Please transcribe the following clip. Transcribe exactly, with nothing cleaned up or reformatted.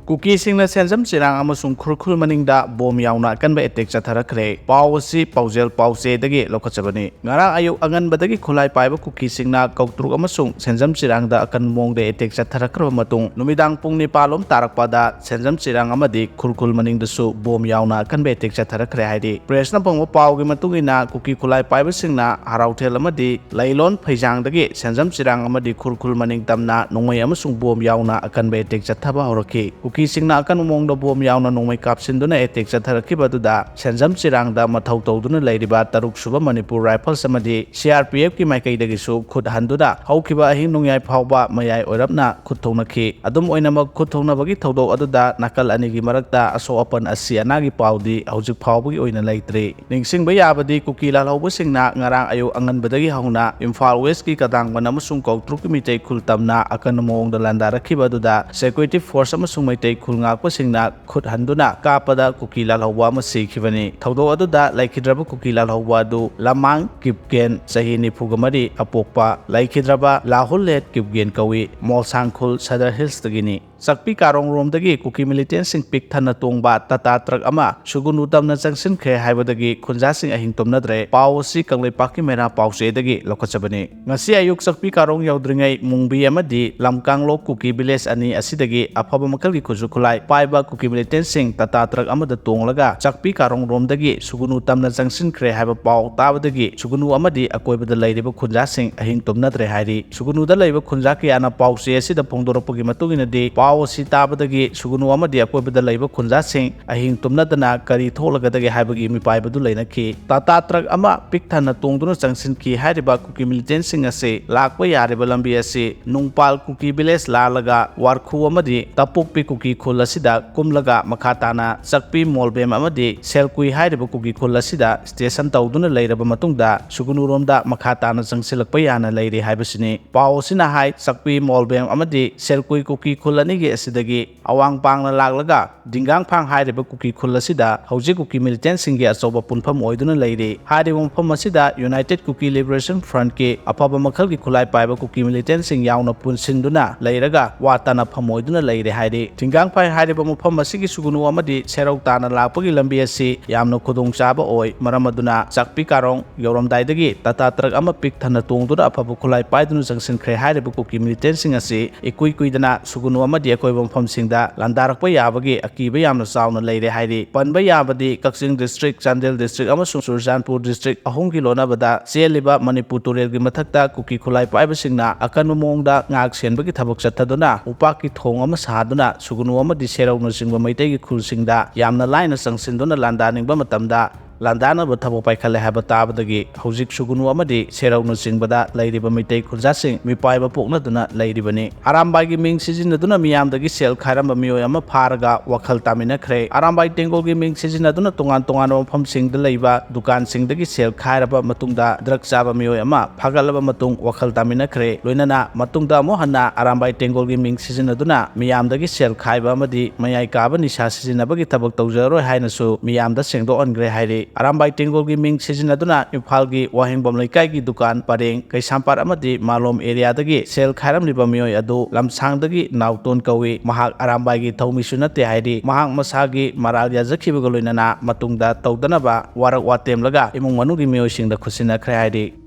ꯀꯨꯀꯤꯁꯤꯡꯅ ꯁꯦꯟꯖꯝ ꯆꯤꯔꯥꯡ ꯑꯃꯁꯨꯡ ꯈꯨꯔꯈꯨꯜ ꯃꯅꯤꯡꯗ ꯕꯣꯝ ꯌꯥꯎꯅ ꯑꯀꯟꯕ ꯑꯦꯇꯦꯛ ꯆꯠꯊꯔꯛꯈ꯭ꯔꯦ꯫ ꯄꯥꯎ ꯑꯁꯤ ꯄꯥꯎꯖꯦꯜ ꯄꯥꯎꯆꯦꯗꯒꯤ ꯂꯧꯈꯠꯆꯕꯅꯤ꯫ ꯉꯔꯥꯡ ꯑꯌꯨꯛ ꯑꯉꯟꯕꯗꯒꯤ ꯈꯨꯠꯂꯥꯏ ꯄꯥꯏꯕ ꯀꯨꯀꯤꯁꯤꯡꯅ ꯀꯧꯇ꯭ꯔꯨꯛ ꯑꯃꯁꯨꯡ ꯁꯦꯟꯖꯝ ꯆꯤꯔꯥꯡꯗ ꯑꯀꯟꯕ ꯃꯑꯣꯡꯗ ꯑꯦꯇꯦꯛ ꯆꯠꯊꯔꯛꯈ꯭ꯔꯕ ꯃꯇꯨꯡ, ꯅꯨꯃꯤꯗꯥꯡ ꯄꯨꯡ ꯅꯤꯄꯥꯟ ꯂꯣꯝ ꯇꯥꯔꯛꯄꯗ ꯁꯦꯟꯖꯝ ꯆꯤꯔꯥꯡ ꯑꯃꯗꯤ ꯈꯨꯔꯈꯨꯜ ꯃꯅꯤꯡꯗꯁꯨ ꯕꯣꯝ ꯌꯥꯎꯅ ꯑꯀꯟꯕ ꯑꯦꯇꯦꯛ ꯆꯠꯊꯔꯛꯈ꯭ꯔꯦ ꯍꯥꯏꯔꯤ꯫ ꯄ꯭ꯔꯦꯁꯅ ꯐꯪꯕ ꯄꯥꯎꯒꯤ ꯃꯇꯨꯡ ꯏꯟꯅ, ꯀꯨꯀꯤ ꯈꯨꯠꯂꯥꯏ ꯄꯥꯏꯕꯁꯤꯡꯅ ꯍꯔꯥꯎꯊꯦꯜ ꯑꯃꯗꯤ ꯂꯩꯂꯣꯟ ꯐꯩꯖꯥꯡꯗꯒꯤ ꯁꯦꯟꯖꯝ ꯆꯤꯔꯥꯡ ꯑꯃꯗꯤ ꯈꯨꯔꯈꯨꯜ ꯃꯅꯤꯡ ꯇꯝꯅ ꯅꯣꯡꯃꯩ ꯑꯃꯁꯨꯡ ꯕꯣꯝ ꯌꯥꯎꯅ ꯑꯀꯟꯕ ꯑꯦꯇꯦꯛ ꯆꯠꯊꯕ ꯍꯧꯔꯛꯈꯤ꯫ ꯀꯨꯀꯤꯁꯤꯡꯅ ꯑꯀꯟꯕ ꯃꯑꯣꯡꯗ ꯕꯣꯝ ꯌꯥꯎꯅ ꯅꯣꯡꯃꯩ ꯀꯥꯞꯁꯤꯟꯗꯨꯅ ꯑꯦꯇꯦꯛ ꯆꯠꯊꯔꯛꯈꯤꯕ ꯑꯗꯨꯗ ꯁꯦꯟꯖꯝ ꯆꯤꯔꯥꯡꯗ ꯃꯊꯧ ꯇꯧꯗꯨꯅ ꯂꯩꯔꯤꯕ ꯇꯔꯨꯛ ꯁꯨꯕ ꯃꯅꯤꯄꯨꯔ ꯔꯥꯏꯐꯜꯁ ꯑꯃꯗꯤ ꯁꯤ ꯑꯥꯔ ꯄꯤ ꯑꯦꯐꯀꯤ ꯃꯥꯏꯀꯩꯗꯒꯤꯁꯨ ꯈꯨꯠ ꯍꯟꯗꯨꯅ ꯍꯧꯈꯤꯕ ꯑꯍꯤꯡ ꯅꯣꯡꯌꯥꯏ ꯐꯥꯎꯕ ꯃꯌꯥꯏ ꯑꯣꯏꯔꯞꯅ ꯈꯨꯠ ꯊꯧꯅꯈꯤ꯫ ꯑꯗꯨꯝ ꯑꯣꯏꯅꯃꯛ, ꯈꯨꯠ ꯊꯧꯅꯕꯒꯤ ꯊꯧꯗꯣꯛ ꯑꯗꯨꯗ ꯅꯥꯀꯜ ꯑꯅꯤꯒꯤ ꯃꯔꯛꯇ ꯑꯁꯣꯛ ꯑꯄꯟ, ꯑꯁꯤ ꯑꯅꯥꯒꯤ ꯄꯥꯎꯗꯤ ꯍꯧꯖꯤꯛ ꯐꯥꯎꯕꯒꯤ ꯑꯣꯏꯅ ꯂꯩꯇ꯭ꯔꯤ꯫ ꯅꯤꯡꯁꯤꯡꯕ ꯌꯥꯕꯗꯤ, ꯀꯨꯀꯤ ꯂꯥꯜꯍꯧꯕꯁꯤꯡꯅ ꯉꯔꯥꯡ ꯑꯌꯨꯛ ꯑꯉꯟꯕꯗꯒꯤ ꯍꯧꯅ ꯏꯝꯐꯥꯜ ꯋꯦꯁꯀꯤ ꯀꯗꯥꯡꯕꯟ ꯑꯃꯁꯨꯡ ꯀꯧꯇ꯭ꯔꯨꯛꯀꯤ ꯃꯤꯇꯩ ꯈꯨꯜ ꯇꯝꯅ ꯑꯀꯟꯕ ꯃꯑꯣꯡꯗ ꯂꯥꯟꯗꯥꯔꯛꯈꯤꯕ ꯑꯗꯨꯗ ꯁꯦꯀ꯭ꯌꯨꯔꯤꯇꯤ ꯐꯣꯔꯁ ꯑꯃꯁꯨꯡ ꯃꯩꯇꯩ ꯈꯨꯜ ꯉꯥꯛꯄꯁꯤꯡꯅ ꯈꯨꯠ ꯍꯟꯗꯨꯅ ꯀꯥꯞꯄꯗ ꯀꯨꯀꯤ ꯂꯥꯜꯍꯧꯕ ꯑꯃ ꯁꯤꯈꯤꯕꯅꯤ꯫ ꯊꯧꯗꯣꯛ ꯑꯗꯨꯗ ꯂꯩꯈꯤꯗ꯭ꯔꯕ ꯀꯨꯀꯤ ꯂꯥꯜꯍꯧꯕ ꯑꯗꯨ ꯂꯃꯥꯡ ꯀꯤꯞꯒꯦꯟ, ꯆꯍꯤ ꯅꯤꯐꯨꯒ ꯃꯔꯤ ꯑꯄꯣꯛꯄ, ꯂꯩꯈꯤꯗ꯭ꯔꯕ ꯂꯥꯍꯨꯜꯂꯦꯠ ꯀꯤꯞꯒꯦꯟ ꯀꯧꯏ, ꯃꯣꯜꯁꯥꯡꯈꯨꯜ ꯁꯗꯔ ꯍꯤꯜꯁꯇꯒꯤꯅꯤ꯫ ꯆꯥꯛꯄꯤ ꯀꯥꯔꯣꯡ ꯔꯣꯝꯗꯒꯤ ꯀꯨꯀꯤ ꯃꯤꯂꯤꯇꯦꯟꯁꯤꯡ ꯄꯤꯛ ꯊꯟꯅ ꯇꯣꯡꯕ ꯇꯥꯇꯥ ꯇ꯭ꯔꯛ ꯑꯃ ꯁꯨꯒꯨꯅꯨ ꯇꯝꯅ ꯆꯪꯁꯤꯟꯈ꯭ꯔꯦ ꯍꯥꯏꯕꯗꯒꯤ ꯈꯨꯟꯖꯥꯁꯤꯡ ꯑꯍꯤꯡ ꯇꯨꯝꯅꯗ꯭ꯔꯦ꯫ ꯄꯥꯎ ꯑꯁꯤ ꯀꯪꯂꯩꯄꯥꯛꯀꯤ ꯃꯩꯔꯥ ꯄꯥꯎꯆꯦꯗꯒꯤ ꯂꯧꯈꯠꯆꯕꯅꯤ꯫ ꯉꯁꯤ ꯑꯌꯨꯛ ꯆꯥꯛꯄꯤ ꯀꯥꯔꯣꯡ ꯌꯧꯗ꯭ꯔꯤꯉꯩ ꯃꯨꯡꯕꯤ ꯑꯃꯗꯤ ꯂꯝꯀꯥꯡꯂꯣꯛ ꯀꯨꯀꯤ ꯚꯤꯂꯦꯖ ꯑꯅꯤ ꯑꯁꯤꯗꯒꯤ ꯑꯐꯕ ꯃꯈꯜꯒꯤ ꯈꯨꯠꯁꯨ ꯈꯨꯠꯂꯥꯏ ꯄꯥꯏꯕ ꯀꯨꯀꯤ ꯃꯤꯂꯤꯇꯦꯟꯁꯤꯡ ꯇꯥꯇꯥ ꯇ꯭ꯔꯛ ꯑꯃꯗ ꯇꯣꯡꯂꯒ ꯆꯥꯛꯄꯤ ꯀꯥꯔꯣꯡ ꯔꯣꯝꯗꯒꯤ ꯁꯨꯒꯨꯅꯨ ꯇꯝꯅ ꯆꯪꯁꯤꯟꯈ꯭ꯔꯦ ꯍꯥꯏꯕ ꯄꯥꯎ ꯇꯥꯕꯗꯒꯤ ꯁꯨꯒꯨꯅꯨ ꯑꯃꯗꯤ ꯑꯀꯣꯏꯕꯗ ꯂꯩꯔꯤꯕ ꯈꯨꯟꯖꯥꯁꯤꯡ ꯑꯍꯤꯡ ꯇꯨꯝꯅꯗ꯭ꯔꯦ ꯍꯥꯏꯔꯤ꯫ ꯁꯨꯒꯨꯅꯨꯗ ꯂꯩꯕ ꯈꯨꯟꯖꯥ ꯀꯌꯥꯅ ꯄꯥꯎꯆꯦ ꯑꯁꯤꯗ ꯐꯣꯡꯗꯣꯔꯛꯄꯒꯤ ꯃꯇꯨꯡ ꯏꯟꯅꯗꯤ, ꯄꯥꯎ ꯑꯁꯤ ꯇꯥꯕꯗꯒꯤ ꯁꯨꯒꯨꯅꯨ ꯑꯃꯗꯤ ꯑꯀꯣꯏꯕꯗ ꯂꯩꯕ ꯈꯨꯟꯖꯥꯁꯤꯡ ꯑꯍꯤꯡ ꯇꯨꯝꯅꯗꯅ ꯀꯔꯤ ꯊꯣꯛꯂꯒꯗꯒꯦ ꯍꯥꯏꯕꯒꯤ ꯃꯤꯄꯥꯏꯕꯗꯨ ꯂꯩꯅꯈꯤ꯫ ꯇꯥꯇꯥ ꯇ꯭ꯔꯛ ꯑꯃ ꯄꯤꯛ ꯊꯟꯅ ꯇꯣꯡꯗꯨꯅ ꯆꯪꯁꯤꯟꯈꯤ ꯍꯥꯏꯔꯤꯕ ꯀꯨꯀꯤ ꯃꯤꯂꯤꯇꯦꯟꯁꯤꯡ ꯑꯁꯤ ꯂꯥꯛꯄ ꯌꯥꯔꯤꯕ ꯂꯝꯕꯤ ꯑꯁꯤ ꯅꯨꯡꯄꯥꯜ ꯀꯨꯀꯤ ꯚꯤꯂꯦꯖ ꯂꯥꯜꯂꯒ ꯋꯥꯔꯈꯨ ꯑꯃꯗꯤ ꯇꯥꯄꯣꯛꯄꯤ ꯀꯨꯀꯤ ꯈꯨꯜ ꯑꯁꯤꯗ ꯀꯨꯝꯂꯒ ꯃꯈꯥ ꯇꯥꯅ ꯆꯥꯛꯄꯤ, ꯃꯣꯜꯕꯦꯝ ꯑꯃꯗꯤ ꯁꯦꯜꯀꯨꯏ ꯍꯥꯏꯔꯤꯕ ꯀꯨꯀꯤ ꯈꯨꯜ ꯑꯁꯤꯗ ꯁ꯭ꯇꯦꯁꯟ ꯇꯧꯗꯨꯅ ꯂꯩꯔꯕ ꯃꯇꯨꯡꯗ ꯁꯨꯒꯨꯅꯨꯔꯣꯝꯗ ꯃꯈꯥ ꯇꯥꯅ ꯆꯪꯁꯤꯜꯂꯛꯄ ꯌꯥꯅ ꯂꯩꯔꯤ ꯍꯥꯏꯕꯁꯤꯅꯤ꯫ ꯄꯥꯎ ꯑꯁꯤꯅ ꯍꯥꯏ, ꯆꯥꯛꯄꯤ, ꯃꯣꯜꯕꯦꯝ ꯑꯃꯗꯤ ꯁꯦꯜꯀꯨꯏ ꯀꯨꯀꯤ ꯈꯨꯜ ꯑꯅꯤ ꯑꯁꯤꯗꯒꯤ ꯑꯋꯥꯡ ꯄꯥꯡꯅ ꯂꯥꯛꯂꯒ ꯗꯤꯡꯒꯥꯡꯐꯥꯡ ꯍꯥꯏꯔꯤꯕ ꯀꯨꯀꯤ ꯈꯨꯜ ꯑꯁꯤꯗ ꯍꯧꯖꯤꯛ ꯀꯨꯀꯤ ꯃꯤꯂꯤꯇꯦꯟꯁꯤꯡꯒꯤ ꯑꯆꯧꯕ ꯄꯨꯟꯐꯝ ꯑꯣꯏꯗꯨꯅ ꯂꯩꯔꯤ꯫ ꯍꯥꯏꯔꯤꯕ ꯃꯐꯝ ꯑꯁꯤꯗ United Kuki Liberation Frontꯀꯤ ꯑꯐꯕ ꯃꯈꯜꯒꯤ ꯈꯨꯠꯂꯥꯏ ꯄꯥꯏꯕ ꯀꯨꯀꯤ ꯃꯤꯂꯤꯇꯦꯟꯁꯤꯡ ꯌꯥꯎꯅ ꯄꯨꯟꯁꯤꯟꯗꯨꯅ ꯂꯩꯔꯒ ꯋꯥ ꯇꯥꯅꯐꯝ ꯑꯣꯏꯗꯨꯅ ꯂꯩꯔꯦ ꯍꯥꯏꯔꯤ꯫ ꯗꯤꯡꯒꯥꯡꯐꯥꯡ ꯍꯥꯏꯔꯤꯕ ꯃꯐꯝ ꯑꯁꯤꯒꯤ ꯁꯨꯒꯨꯅꯨ ꯑꯃꯗꯤ ꯁꯦꯔꯧ ꯇꯥꯅ ꯂꯥꯛꯄꯒꯤ ꯂꯝꯕꯤ ꯑꯁꯤ ꯌꯥꯝꯅ ꯈꯨꯗꯣꯡꯆꯥꯕ ꯑꯣꯏ꯫ ꯃꯔꯝ ꯑꯗꯨꯅ ꯆꯥꯛꯄꯤ ꯀꯥꯔꯣꯡ ꯌꯧꯔꯝꯗꯥꯏꯗꯒꯤ ꯇꯥꯇꯥ ꯇ꯭ꯔꯛ ꯑꯃ ꯄꯤꯛ ꯊꯟꯅ ꯇꯣꯡꯗꯨꯅ ꯑꯐꯕ ꯈꯨꯠꯂꯥꯏ ꯄꯥꯏꯗꯨꯅ ꯆꯪꯁꯤꯟꯈ꯭ꯔꯦ꯫ ꯍꯥꯏꯔꯤꯕ ꯀꯨꯀꯤ ꯃꯤꯂꯤꯇꯦꯟꯁꯤꯡ ꯑꯁꯤ ꯏꯀꯨꯏ ꯀꯨꯏꯗꯅ ꯁꯨꯒꯨꯅꯨ ꯑꯃꯗꯤ ꯑꯀꯣꯏꯕ ꯃꯐꯝꯁꯤꯡꯗ ꯂꯥꯟꯗꯥꯔꯛꯄ ꯌꯥꯕꯒꯤ ꯑꯀꯤꯕ ꯌꯥꯝꯅ ꯆꯥꯎꯅ ꯂꯩꯔꯦ ꯍꯥꯏꯔꯤ꯫ ꯄꯟꯕ ꯌꯥꯕꯗꯤ ꯀꯛꯆꯤꯡ ꯗꯤꯁꯇ꯭ꯔꯤꯛ, ꯆꯥꯟꯗꯦꯜ ꯗꯤꯁꯇ꯭ꯔꯤꯛ ꯑꯃꯁꯨꯡ ꯆꯨꯔꯆꯥꯟꯄꯨꯔ ꯗꯤꯁꯇ꯭ꯔꯤꯛ ꯑꯍꯨꯝꯒꯤ ꯂꯣꯟꯅꯕꯗ ꯆꯦꯜꯂꯤꯕ ꯃꯅꯤꯄꯨꯔ ꯇꯨꯔꯦꯜꯒꯤ ꯃꯊꯛꯇ ꯀꯨꯀꯤ ꯈꯨꯠꯂꯥꯏ ꯄꯥꯏꯕꯁꯤꯡꯅ ꯑꯀꯟꯕ ꯃꯑꯣꯡꯗ ꯉꯥꯛ ꯁꯦꯟꯕꯒꯤ ꯊꯕꯛ ꯆꯠꯊꯗꯨꯅ ꯎꯄꯥꯛꯀꯤ ꯊꯣꯡ ꯑꯃ ꯁꯥꯗꯨꯅ ꯁꯨꯒꯨꯅꯨ ꯑꯃꯗꯤ ꯁꯦꯔꯧꯅꯆꯤꯡꯕ ꯃꯩꯇꯩꯒꯤ ꯈꯨꯜꯁꯤꯡꯗ ꯌꯥꯝꯅ ꯂꯥꯏꯅ ꯆꯪꯁꯤꯟꯗꯨꯅ ꯂꯥꯟꯗꯥꯅꯤꯡꯕ ꯃꯇꯝꯗ ꯂꯥꯟꯗꯥꯅꯕ ꯊꯕꯛ ꯄꯥꯏꯈꯠꯂꯦ ꯍꯥꯏꯕ ꯇꯥꯕꯗꯒꯤ ꯍꯧꯖꯤꯛ ꯁꯨꯒꯨꯅꯨ ꯑꯃꯗꯤ ꯁꯦꯔꯧꯅꯆꯤꯡꯕꯗ ꯂꯩꯔꯤꯕ ꯃꯩꯇꯩ ꯈꯨꯟꯖꯥꯁꯤꯡ ꯃꯤꯄꯥꯏꯕ ꯄꯣꯛꯅꯗꯨꯅ ꯂꯩꯔꯤꯕꯅꯤ꯫ ꯑꯔꯥꯝꯕꯥꯏꯒꯤ ꯃꯤꯡ ꯁꯤꯖꯤꯟꯅꯗꯨꯅ ꯃꯤꯌꯥꯝꯗꯒꯤ ꯁꯦꯜ ꯈꯥꯏꯔꯝꯕ ꯃꯤꯑꯣꯏ ꯑꯃ ꯐꯥꯔꯒ ꯋꯥꯈꯜ ꯇꯥꯃꯤꯟꯅꯈ꯭ꯔꯦ꯫ ꯑꯔꯥꯝꯕꯥꯏ ꯇꯦꯡꯒꯣꯜꯒꯤ ꯃꯤꯡ ꯁꯤꯖꯤꯟꯅꯗꯨꯅ ꯇꯣꯉꯥꯟ ꯇꯣꯉꯥꯟꯕ ꯃꯐꯝꯁꯤꯡꯗ ꯂꯩꯕ ꯗꯨꯀꯥꯟꯁꯤꯡꯗꯒꯤ ꯁꯦꯜ ꯈꯥꯏꯔꯕ ꯃꯇꯨꯡꯗ ꯗ꯭ꯔꯒ ꯆꯥꯕ ꯃꯤꯑꯣꯏ ꯑꯃ ꯐꯥꯒꯠꯂꯕ ꯃꯇꯨꯡ ꯋꯥꯈꯜ ꯇꯥꯃꯤꯟꯅꯈ꯭ꯔꯦ꯫ ꯂꯣꯏꯅꯅ ꯃꯇꯨꯡꯗ ꯑꯃꯨꯛ ꯍꯟꯅ ꯑꯔꯥꯝꯕꯥꯏ ꯇꯦꯡꯒꯣꯜꯒꯤ ꯃꯤꯡ ꯁꯤꯖꯤꯟꯅꯗꯨꯅ ꯃꯤꯌꯥꯝꯗꯒꯤ ꯁꯦꯜ ꯈꯥꯏꯕ ꯑꯃꯗꯤ ꯃꯌꯥꯏ ꯀꯥꯕ ꯅꯤꯁꯥ ꯁꯤꯖꯤꯟꯅꯕꯒꯤ ꯊꯕꯛ ꯇꯧꯖꯔꯔꯣꯏ ꯍꯥꯏꯅꯁꯨ ꯃꯤꯌꯥꯝꯗ ꯁꯦꯡꯗꯣꯛꯍꯟꯈ꯭ꯔꯦ ꯍꯥꯏꯔꯤ꯫ ꯑꯔꯥꯝꯕꯥꯏ ꯇꯦꯡꯒꯣꯜꯒꯤ ꯃꯤꯡ ꯁꯤꯖꯤꯟꯅꯗꯨꯅ ꯏꯝꯐꯥꯜꯒꯤ ꯋꯥꯍꯦꯡꯕꯝ ꯂꯩꯀꯥꯏꯒꯤ ꯗꯨꯀꯥꯟ ꯄꯔꯦꯡ, ꯀꯩꯁꯥꯝꯄꯥꯠ ꯑꯃꯗꯤ ꯃꯥꯂꯣꯝ ꯑꯦꯔꯤꯌꯥꯗꯒꯤ ꯁꯦꯜ ꯈꯥꯏꯔꯝꯂꯤꯕ ꯃꯤꯑꯣꯏ ꯑꯗꯨ ꯂꯝꯁꯥꯡꯗꯒꯤ ꯅꯥꯎꯇꯣꯟ ꯀꯧꯏ꯫ ꯃꯍꯥꯛ ꯑꯔꯥꯝꯕꯥꯏꯒꯤ ꯊꯧꯃꯤꯁꯨ ꯅꯠꯇꯦ ꯍꯥꯏꯔꯤ꯫ ꯃꯍꯥꯛ ꯃꯁꯥꯒꯤ ꯃꯔꯥꯜ ꯌꯥꯖꯈꯤꯕꯒ ꯂꯣꯏꯅꯅ ꯃꯇꯨꯡꯗ ꯇꯧꯗꯅꯕ ꯋꯥꯔꯛ ꯋꯥꯇꯦꯝꯂꯒ ꯏꯃꯨꯡ ꯃꯅꯨꯡꯒꯤ ꯃꯤꯑꯣꯏꯁꯤꯡꯗ ꯈꯨꯠꯁꯤꯟꯅꯈ꯭ꯔꯦ ꯍꯥꯏꯔꯤ꯫